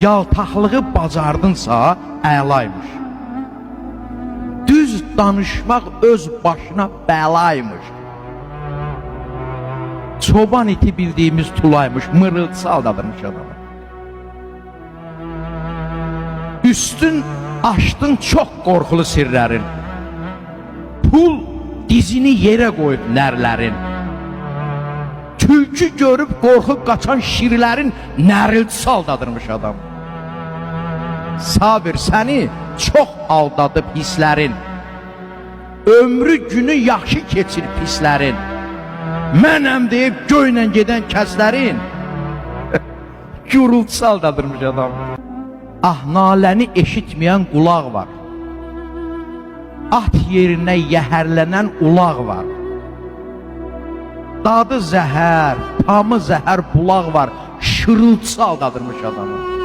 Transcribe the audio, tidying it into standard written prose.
Yaltaqlığı bacardınsa əlaymış. Düz danışmaq öz başına bəlaymış. Çoban iti bildiyimiz tulaymış, mırıltısı aldadırmış adamı. Üstün açdın çox qorxulu sirlərin. Pul dizini yerə qoyub nərlərin. Tülkü görüb qorxub qaçan şirlərin nəriltisi aldadırmış adam. Sabir səni çox aldadıb hisslərin. Ömrü günü yaxşı keçir pislərin. Mənəm deyib göylə gedən kəslərin gurultusu aldadırmış adam. Ah naləni eşitməyən qulaq var. At yerinə yəhərlənən ulaq var. Dadı zəhər, tamı zəhər bulaq var. Şırıltısı aldadırmış adamı.